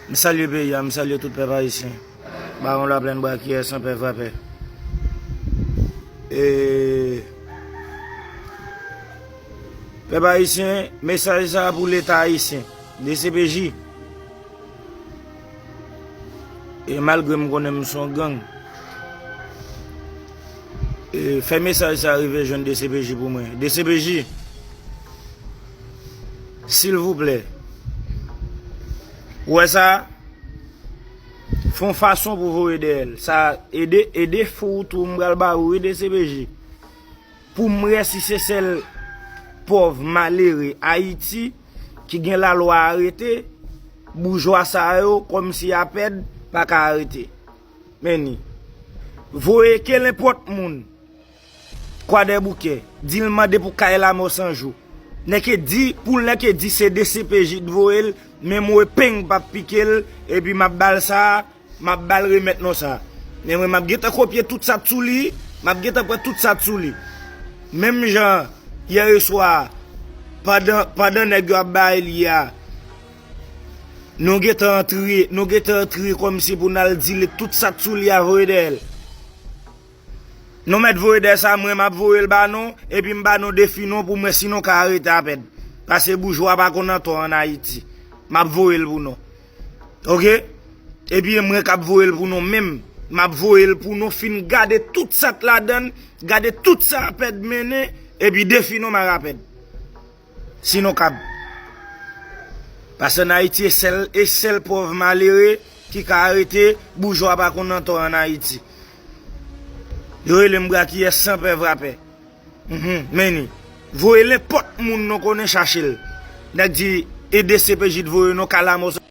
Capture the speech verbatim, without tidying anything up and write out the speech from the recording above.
M salye peyi a, m salye tout pèp ayisyen. Bawon Laplèn, Brakiyè, Sanpè, Frapè. E, pèp ayisyen, mesaj sa a pou Leta ayisyen, D C P J. E malgre m konnen m se yon gang, e fè mesaj sa a rive jwenn D C P J pou mwen. D C P J, silvouplè. Ou wè sa? Fè yon fason pou voye dèyè l. Sa ede, ede fou ou tou, m pral ba ou, ede D C P J. Pou m wè si se sèl pòv malere Ayiti ki gen lalwa arete, boujwa sa yo, kòmsi y a pèd, pa ka arete. Men ni. Voye kelenpòt moun Kwadèboukè, di l mande pou kay Lamò San Jou. Nèg ke di, pou l nèg ke di se D C P J t voye l, menm w epeng p ap pike l, epi m ap ba l sa, m ap ba l remèt non sa. Men mwen, m ap gentan kopye tout sa t sou li, m ap gentan pran tout sa t sou li. Menm jan, yè swa, pandan, pandan nèg yo ap bay li a, nou gentan antre, nou gentan antre kòmsi pou n al dile tout sa t sou li a voye dèyè l. Nou mèt voye dèyè sa, mwen m ap voye l ba nou, epi m ba nou defi nou pou mwen si nou ka arete Apèd. Paske boujwa pa konn antò ann Ayiti. M ap voye l pou nou. Oke? Epi e mwen k ap voye l pou nou menm. M ap voye l pou nou fin gade tout sa k ladan l, gade tout sa Apèd mennen, epi defi nou m ak Apèd. Si nou kab. Paske ann Ayiti, e sèl, e sèl pòv malere ki ka arete, boujwa pa konn antò ann Ayiti. Yo rele m Brakiyè, Sanpè, Vrapè. Mhm, men ni. Voye lenpòt moun nou konnen chache l. Nèg di, e D C P J t voye nou, kay Lamò San